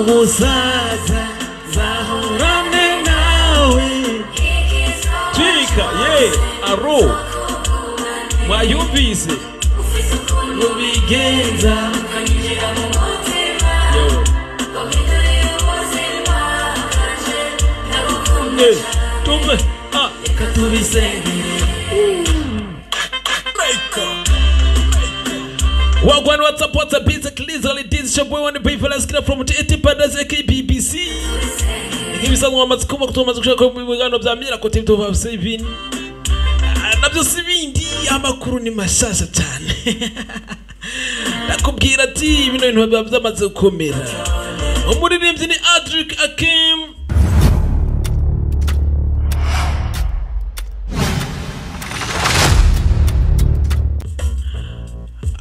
Mu busaza nzahorane nawe. Twika ye aro mwayumvise nubigenza. Yo. Eh, tumbe ah katubisengere. Wagwan, what's up, what's up, it's Clearly this your boy one people, let's get from the Paradise aka BBC. Nk'ibisanzwe amaze kuba tumaze gushaka mu biganiro bya Miracle TV 257. Nabyo si bindi, amakuru ni mashasha cyane. Ndakubwira ati bino bintu biba byamaze gukomera. Umuririmbyi ni Adric Akim.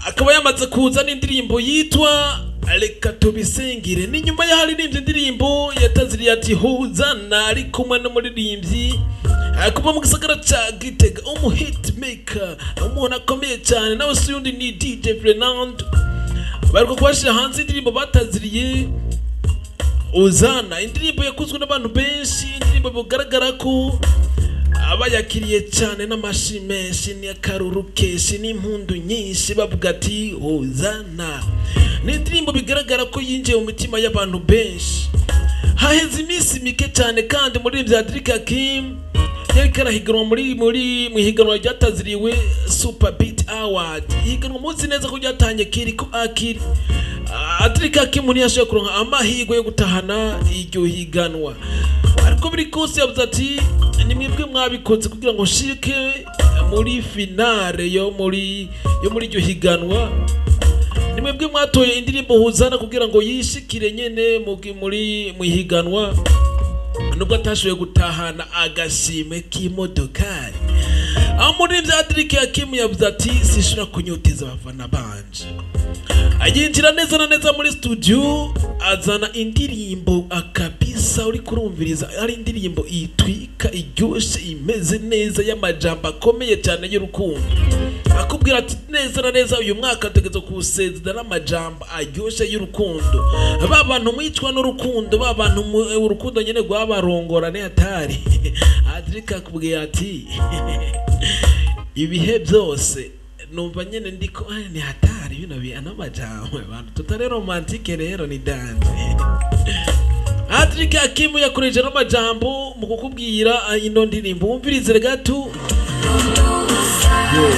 Akaba yamaze kuza n'indirimbo yitwa "Reka Tubisengere". Ni nyuma y'aharirimbye indirimbo yataziriye ati "Huzana", ari kumwe n'umuririmbyi kuva mu gisagara ca Gitega, umu hitmaker, umuntu akomeye cyane, nawe si undi ni DJ Fernando. Bariko kubashira hanze indirimbo bataziriye "Uzana", indirimbo yakunzwe n'abantu benshi, indirimbo bigaragara ko abayakiriye cyane n'amashi menshi n'akaruru kenshi n'impundu nyinshi, bavuga ati "Hozana". Ni indirimbo bigaragara ko yinjiye mu mitima y'abantu benshi. Haheze iminsi mike cyane kandi muri bya Adric Hakim yari karahiganwa muri mu ihiganwa ryataziriwe Super Beat Award, ihiganwa muzi neza ko ryatanye Kiriko Akiri. Adric Hakim ntiyashoboye kuronka amahirwe yo gutahana iryo higanwa, ariko biri kose yavuze ati ni mwebwe mwabikoze kugira ngo nshike muri finale yo muri iryo higanwa, ni mwebwe mwatoye indirimbo "Huzana" kugira ngo yishikire nyene muri mu higanwa, nubwo atashoboye gutahana agashimwe k'imodokari. Aho muri bya Adric Hakim yavuze ati sinshobora kunyoteza abafana banje. Yinjira neza na neza muri studio, azana indirimbo akabisa uri kurumviriza ari indirimbo itwika, iryoshe, imeze neza, y'amajambo akomeye cyane y'urukundo, akubwira ati neza na neza uyu mwaka tugeze kuwusezera n'amajambo aryoshe y'urukundo. Ba bantu mwicwa n'urukundo, ba bantu urukundo nyene rwabarongora ne hatari. Adric akubwiye ati ibihe byose numva nyene ndiko ni hatari bino bi anamajambo abantu tutari romantique rero ni danger. Adric Hakim yakoresheje n'amajambo mu kukubwira ino ndirimbo, wumvirize gato. Yo,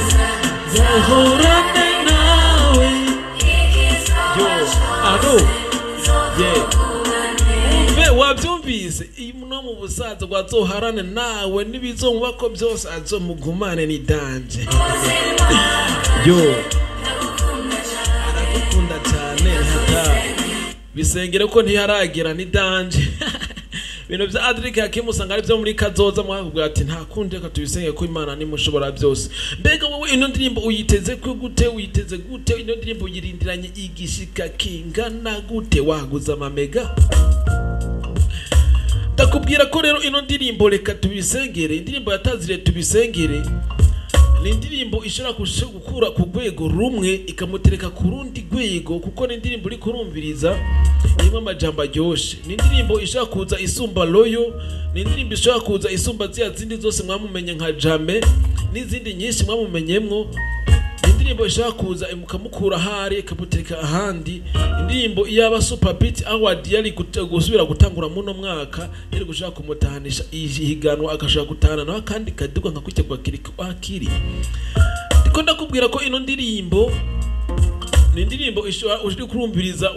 nzahorane nawe. Yo, aro yeah. Umve, wabyumvise no mu busaza bwazoharane nawe n'ibizomubako ko byose azomugumane, ni danger. Yo, aragukunda cyane hata bisengere ko ntiharagira, ni danger. Ibintu bya Adric Hakim usanga ari byo muri kazoza, mwakubwira ati nta kundi, reka tubisenge ko Imana nimushobora byose. Mbega wowe ino ndirimbo uyiteze ko gute? Uyiteze gute? Ino ndirimbo uyirindiranye igishika kingana gute? Waguze amamega? Ndakubwira ko rero ino ndirimbo "Reka Tubisengere", indirimbo yataziriye "Tubisengere", ni indirimbo ishobora gukura ku rwego rumwe ikamutereka ku rundi rwego, kuko ni indirimbo uri kurumviriza irimo amajambo aryoshe. Ni indirimbo ishobora kuza isumba "Loyo", ni indirimbo ishobora kuza isumba ziriya zindi zose mwamumenye nka "Jame" n'izindi nyinshi mwamumenyemwo. Ni indirimbo ishobora kuza ikamukura ahari ikamutereka ahandi. Indirimbo iyaba Super Beat Award yari gusubira gutangura muno mwaka, yari gushaka kumutahanisha ihiganwa, agashobora gutahana nawe akandi kaduga nka kujya kwa Kiriko Akiri. Ndiko ndakubwira ko ino ndirimbo ni indirimbo ishobora uri kurumviriza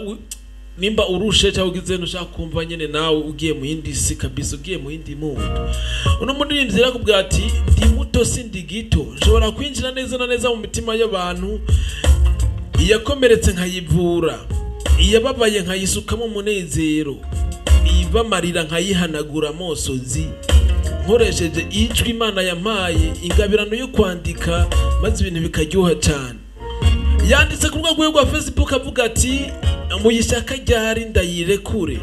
nimba urushe cyangwa ugize ushaka kumva nyene nawe ugiye mu yindi si kabisa, ugiye mu yindi mood. Uno muririmbyi yarakubwira ati ndi muto sindi gito, nshobora kwinjira neza na neza mu mitima y'abantu, iyakomeretse nkayivura, iyababaye nkayisukamo umunezero, ibamarira nkayihanagura amosozi, nkoresheje ijwi Imana yampaye ingabirano yo kwandika, maze ibintu bikaryoha cyane. Yanditse ku rwego rwa Facebook avuga ati muyishaka ryari ndayirekure?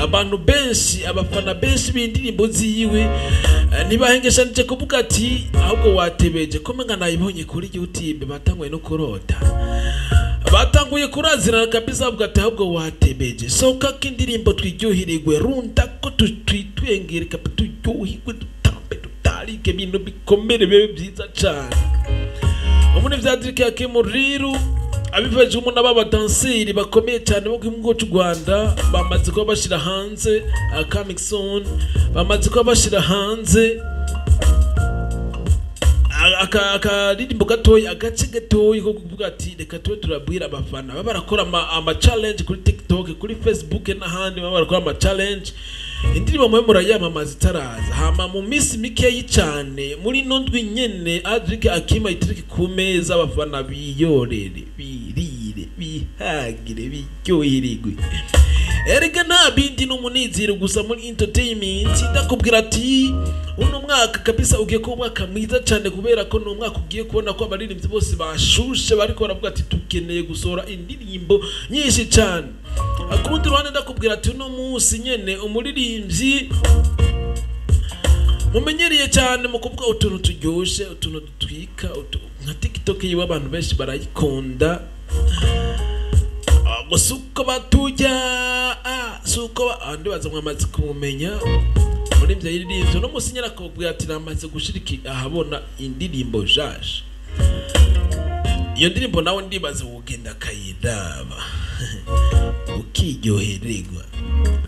Abantu benshi, abafana benshi b'indirimbo ziwe ntibahengeshanije kuvuga ati ahubwo watebeje ko menga nayibonye kuri YouTube, batanguye no kurota. Batanguye kurazirana kabisa, bavuga ati ahubwo watebeje, soka ko indirimbo twiryohererwe, runda ko twitwengere kabisa, turyoherwe, dutambe, dutarike, ibintu bikomere bibe byiza cyane. Ubu ni Adric Hakim rero abifashijwemo n'aba badanseri bakomeye cyane bo mu gihugu cy'u Rwanda, bamaze kuba bashyira hanze coming soon, bamaze kuba bashyira hanze akaririmbo gatoya, agace gatoya ko kuvuga ati reka tube turabwira abafana baba barakora ama challenge kuri TikTok, kuri Facebook n'ahandi, baba barakora ama challenge. Indirimbo mwe murayamamaza itaraza. Hama mu minsi mikeyi cyane, muri ino ndwi nyene, Adric Hakim ayitirike ku meza, abafana biyorere, birire, bihagire, biryohererwe. Erega nta bindi, ni umunezero gusa muri entertainment. Ndakubwira ati uno mwaka kabisa ugiye kuba umwaka mwiza cyane, kubera ko ni umwaka ugiye kubona ko abaririmbyi bose bashushe, bariko baravuga ati dukeneye gusohora indirimbo nyinshi cyane. Ku rundi ruhande ndakubwira ati uno munsi nyene umuririmbyi mumenyereye cyane mu kuvuga utuntu turyoshe, utuntu dutwika, nka TikTok yiwe abantu benshi barayikunda. Gusa uko batujya si uko ndibaza mwamaze kumumenya muri ibyo yiririmbye. Uno munsi nyine akubwira ati namaze gushirika ahabona indirimbo jaje. Iyo ndirimbo nawe ndibaza wugenda akayiraba ukiryohererwa,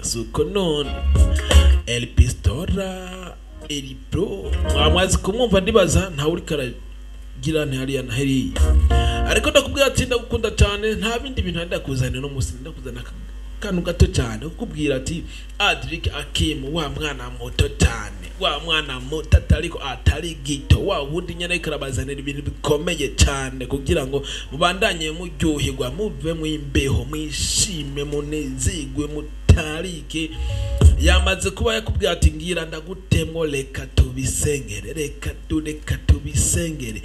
si uko none El Pistora, El Pro mwamaze kumwumva, ndibaza ntawe uriko aragira ntihariya na hariya. Ariko ndakubwira ati ndagukunda cyane, nta bindi bintu ndakuzanira uno munsi, ndakuzana akantu gato cyane kukubwira ati Adric Hakim, wa mwana muto cyane, wa mwana muto atariko atari gito, wa wundi nyene ariko arabazanira ibintu bikomeye cyane kugira ngo mubandanye muryoherwa, muve mu imbeho, mwishime, munezerwe, mutarike. Yamaze kuba yakubwira ati ngira ndagutemwo, reka tubisengere, reka tubisengere.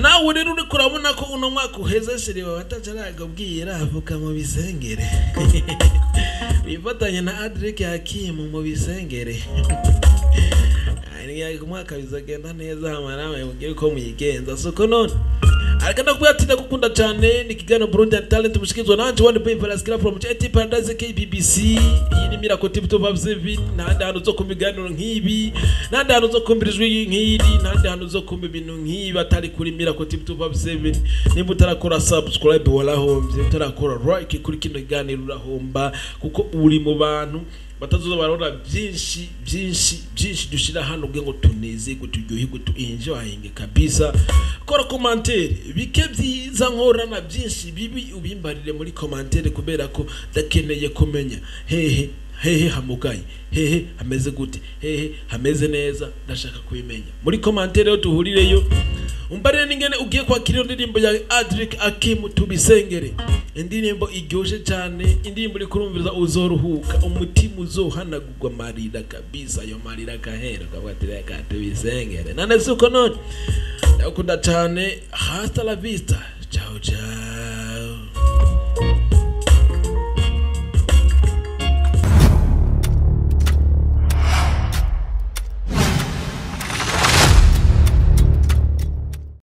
Nawe rero uriko urabona ko uno mwaka uheze, chéri wawe atacaragubwira, avuka mu bisengere, wifatanye na Adric Hakim mu bisengere. Umwaka bizagenda neza, hama nawe mugire uko muyigenza, soko none. Ariko ndakubwira ati ndagukunda cyane. Ni ikiganiro Burundi and Talent mushikirizwa nanje One Boy Paraskira from JT Paradise KBBC. Iyi ni Miracle TV Top 7. Ntahandi hantu zo kumva ibiganiro nk'ibi, ntahandi hantu zo kumva ijwi nk'iri, ntahandi hantu zo kumva ibintu nk'ibi atari kuri Miracle TV Top 7. Nimba utarakora subscribe warahombye, utarakora like kuri kino kiganiro urahomba, kuko uri mu bantu batazoza barabona byinshi byinshi byinshi dushira hano kugira ngo tunezerwe, turyoherwe, tu enjoying kabisa. Kora commentaire, bike byiza nkora na byinshi bibi ubimbarire muri commentaire, kubera ko ndakeneye kumenya hehe hehe hamugaye, hehe hameze gute, hehe hameze neza. Ndashaka kubimenya muri commentaire yo duhurireyo. Umbarire n'ingene ugiye kwakira iyo ndirimbo ya Adric Hakim tubisengere, indirimbo iryoshe cyane, indirimbo uri kurumviriza uzoruhuka umutima, uzohanagurwa amarira kabisa, ayo marira akahera, ukavuga ati reka tubisengere. None si uko none? Ndagukunda cyane, hasta la vista, ciao ciao.